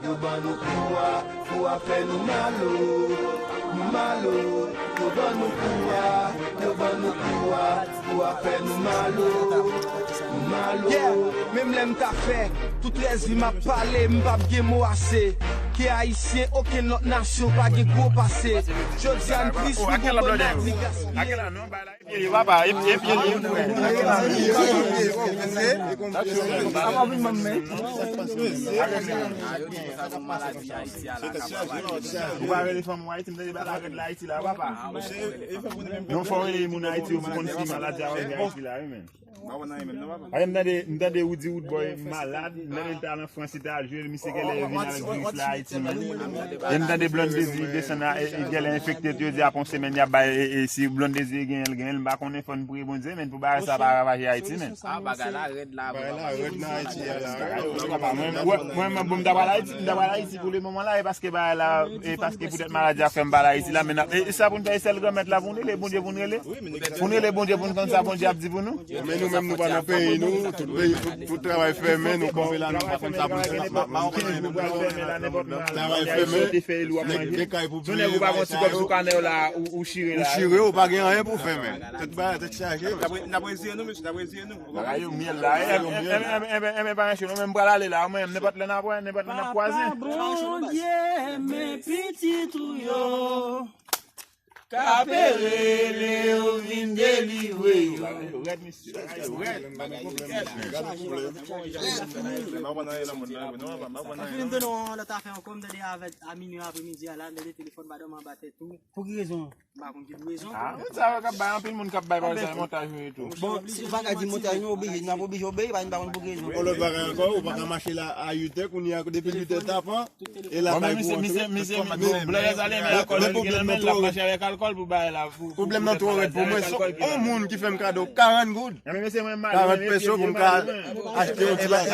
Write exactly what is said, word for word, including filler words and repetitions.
Yo ban nou pouvwa, pouvwa fè nou malo, nou malo. Yo ban nou pouvwa, yo ban nou pouvwa, pouvwa fè nou malo, nou malo. Yeah, menm lè m ta fè tout rès vi m ap pale, m p ap gen mo ase. Ke ayisyen, okenn lòt nasyon pa gen gwo pase. Jodi a n plis pi gwo pannadri gaspiye. Epi li, papa, epi, epi li. Ou pa rele fanm ou Ayiti, m tande bagay la rèd la Ayiti la, papa. Non, fò w rele moun Ayiti yo pou konn si maladi a rive Ayiti la, wi, men. Ayen, m tande, m tande Woody Woodboy malad, m tande l t al an Frans, li t al jwe, misye genlè vin avèk viris la Ayiti, men. E m tande Blonde Désir desann la, e, e genlè enfekte tou, yo di apre yon semèn, y ap bay, e, e, si Blonde Désir genyen l, genyen l, m pa konnen, fò n priye Bondye, men, pou bagay sa pa ravaje Ayiti, men. Ah, bagay la rèd la, bagay la rèd nan Ayiti a la. Mwen, mwen, mwen, bon, m ta pral Ayiti, m ta pral Ayiti pou le moman la, e paske bagay la, e paske poutèt maladi a fè m pa al Ayiti la, men, e, e sa pou n fè, e sèl Granmèt la pou n rele, Bondye pou n rele. Pou n rele Bondye, pou n konn sa Bondye ap di pou nou. Men nou menm nou pa nan peyi nou, tout peyi, tout, tout travay fèmen, nou kanpe la, nou pa konn sa pou n fè. Travay fèmen, nèg gen kay pou peye, nèg sa yo. Ou chire, ou pa gen anyen pou fè, men. Tèt ba, tèt chaje. N ap reziye nou, mesye, n ap reziye nou. Bagay yo myèl la. Enben, enben, enben, enben, pa enche, nou menm pral ale la, mwen, nenpòt lè n ap wè, nenpòt lè n ap kwaze. Papa Bondye, men pitit ou yo. K ap rele yo vin delivre yo. Rèd, mesye. Rèd. Epi m tande yon lòt afè ankò, m tande avèk a minui apremidi a la, m tande telefòn madanm anba tèt ou. Pou ki rezon? M pa konn ki pou rezon. Ah, moun sa yo k ap bay, anpil moun k ap bay bagay sa, montaj yo e tou. Bon, si ou pa ka di montaj nou oblije, n ap oblije obeyi, paske n pa konn pou ki rezon. Yon lòt bagay ankò, ou pa ka mache la a uit è, kounye a depi uit è tapan, e la kay pou antre. Misye, misye, misye, blan Dèzale, men alkòl, li gen nan men l, l ap mache avèk alkòl pou bagay la. Pwoblèm nan twò rèd pou mwen. Se yon moun ki fè m kado karant goud. Karant peso pou m ka achte yon ti bagay.